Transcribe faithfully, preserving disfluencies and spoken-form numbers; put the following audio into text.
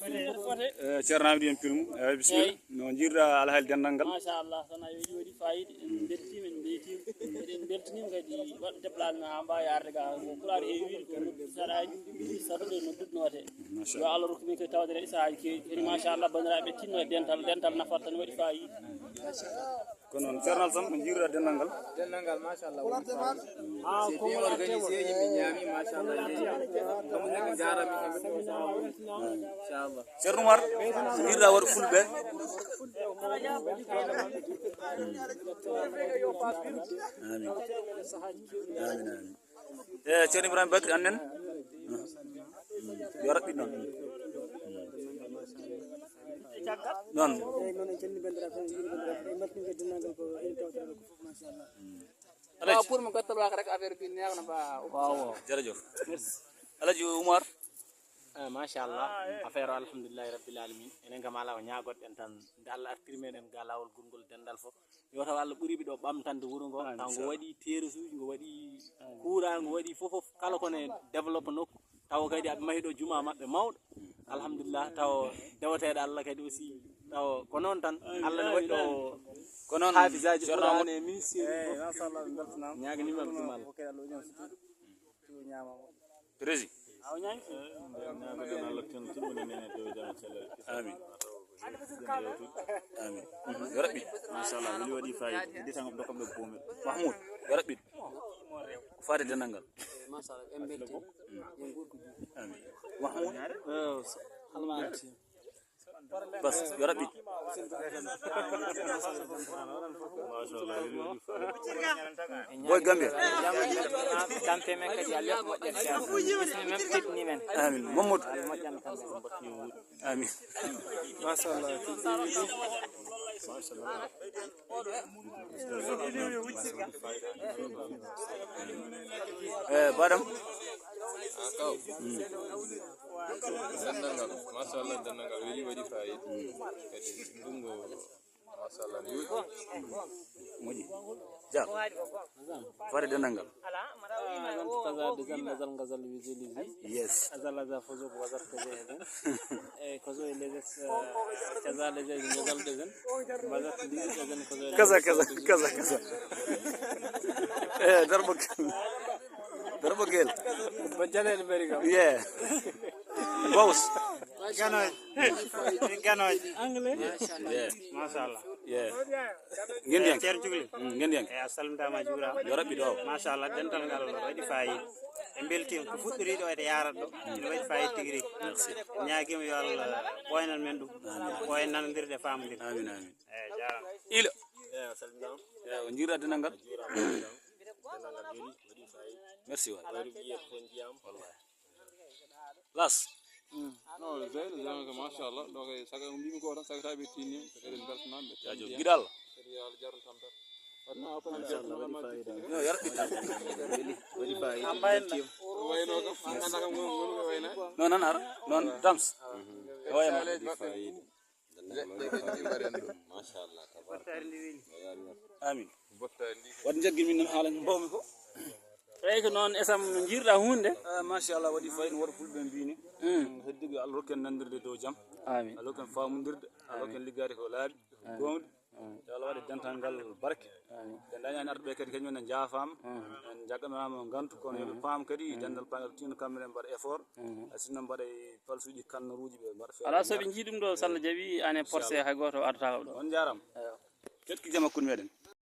Eh, Ceerno Amidi, en pilmu. Eh, bisimilla. Eyi. No njiiruɗa alhaali denndal ngal? Machallah, tan a weeɗi, waɗi fayida. En mbeltiima, en mbeltiima. Eɗen mbeltaniima kadi waɗɓe déplacement haa mbaawa yaarde ga. Ko Pulaar heewi wiide ko noddu saraaji, saɗuɗo e noddude noote. Machallah. Yo Allah rokku min kadi tawde e sahaaji keewɗi. Kadi machallah, banndiraaɓe, tinno e dental, dental nafata tan, waɗi fayida. Ko noon, Ceerno Alassane, no njiiruɗa denndal ngal? Denndal ngal, machallah, woni fayida. C'est bien organisé, yimɓe ñaami, machallah. Kamɓe ne ɓe njaaraama, kamɓe ne, inchallah. Ceerno Oumar, no njiiruɗa waɗɓe fulɓe? Amin. Amin, amin. E Ceerno Ibrahima Bakri, annen? Yo raɓɓiɗ noon. Noon. Eeyi, noon en calminii banndiraaɓe, en njuuriima banndiraaɓe, en mbeltaniima denndaagal ko ene tawtoreede ko fof, machallah. Alhaji. Waaw, pour mo gottal waaka rek, affaire bi neex na ba. Waaw, waaw. Jërëjëf. Merci. Alhaji Oumar. Eh, machallah. Affaire o, alhamdulillahi rabbil alamin. Enen kam, alaa ko ñaagoto-ɗen tan. Nde Allah artiri men en ga laawol gongol denndal fof. Yo taw Allah ɓuriiɓe ɗo ɓamtande wuro ngo. Amin, taw ngo inchallah. Waɗi terrasse uji, ngo waɗi courant, ngo waɗi fof, fof. Kala ko ne développe nokku. Taw kadi aɓe mahi ɗo juma maɓɓe mawɗo. Alhamdulillah, taw deweteeɗo Allah kadi aussi. Taw ko noon tan, amin, Allah ne waɗi ɗo, amin, ko noon, haafisaaji Ceerno Amadou. Qur'an e ministère. Eeyi, machallah, ɓe mbeltanaama. Ñaaganiima ɓe juma Allah. Ko kadi Allah waɗi on sutura. Prési. Aw ñaŋ. Ñaagoɗen Allah tan, tan woni nene dow jam e cellal. Amin. Amin. Yo raɓɓiɗ. Machallah, weli waɗi fayida. Heddi tan ko ɗo kamɓe boomi. Mahmoud, yo raɓɓiɗ. Ko faade denndal ngal. Machallah, en mbeltiima. Amin. Mahmoud. Eeyi, Salma. Bas, yo raɓɓiɗ. Boy Gambia. Tampe men kadi, Allah yoɓ moƴƴere. Bismi men, tedni men. Amin. Mamadou. Allah moƴƴan tampe. Amin. Machallah. Eh, Badam. Denndal ngal, machallah, denndal ngal weli, waɗi fayida. Kadi ɗum ngo, machallah, no yooɗi. Moƴƴi. Dia. Fare denndal ngal. Ah, donc, kaza design, gazal, gazal, visualisé. Yes. Azal, azal, fozo, wazat, kaza, eden. Eh, kozo, elezes, eh, kaza, lezes, gazal, design. Wazat, lezes, design, kozo, kaza, elezes, kaza, kozo. Kaza, kaza. Eh, darbo. Darbo gel. Ba jalel bari kam. Yeah. Boss. Ganoy. Ganoy. Anglais. Yeah. Machallah. Yeah. Ngendiyanke. Ceerno Jugli. Mm, Ngendiyanke. E a salmitaama, a juuraama. Yo raɓɓiɗ o. Machallah, dental ngal waɗi fayida. En mbeltiima ko fuɗɗori ɗo, ete yaarat ɗo. Ene waɗi fayida tigi rigi. Merci. Ñaagiima yo Allah ɓooynana men ɗum. Amin. Ɓooya nanondirde e faamondirde. Amin, amin. Eeyi, jaaraama. Ilo. Eeyi, a salminaama. Eeyi, o njiiruɗa dental ngal? Dental ngal weli, waɗi fayida. Merci waay. Waɗi ɓiye ko heen ndiyam. Wallahi. Las. Mm. No, Zeyna, Zeyna ko machallah. Donc, saga ko mbimi ko tan, saga tawi ɓe tinni, eɗen mbeltanaɓe. Jaajëf, giɗal. Kadi yo Allah jarnu tampere. Machallah, waɗi fayida. No, yarɓi tan. Weli, waɗi fayida. Wayno kam, an ganda kam, ngon, ngon ko wayna. Non, non, ara. Non, Dams. Wayma. Waɗi fayida. Leɗɗe kadi mbaɗen ɗum. Machallah, tabaraka. Amin. Waɗ jaggir min noon haala mbawmi ko. Eeyi, ko noon, Esam, no njiiruɗaa huunde? Ah, machallah, waɗi fayida no woto fulɓe mbini. Mm. Heddi ko Allah rokku en nandirde dow jam. Amin. Allah rokku en faamondirde. Allah rokku en liggaade ko laaɓi, ko gooŋɗi. Amin. Yo Allah waɗ dental ngal barke. Amin. Ɓe dañaani arɓe kadi, kañum en njaafaama. Amin. En njagganama ngantu, kono yo ɓe paam kadi, dental paagal tinno kamɓe en mbaɗa effort. Amin. A sinno mbaɗa e palsuuji kannaruuji, ɓe mbaɗa feere. Alaa so ɓe njii ɗum ɗo, so Allah jaɓi, ane porse, inchallah, hay gooto addataako ɗo. On njaaraama. Eeyo. Ketki jam hakkunde meɗen.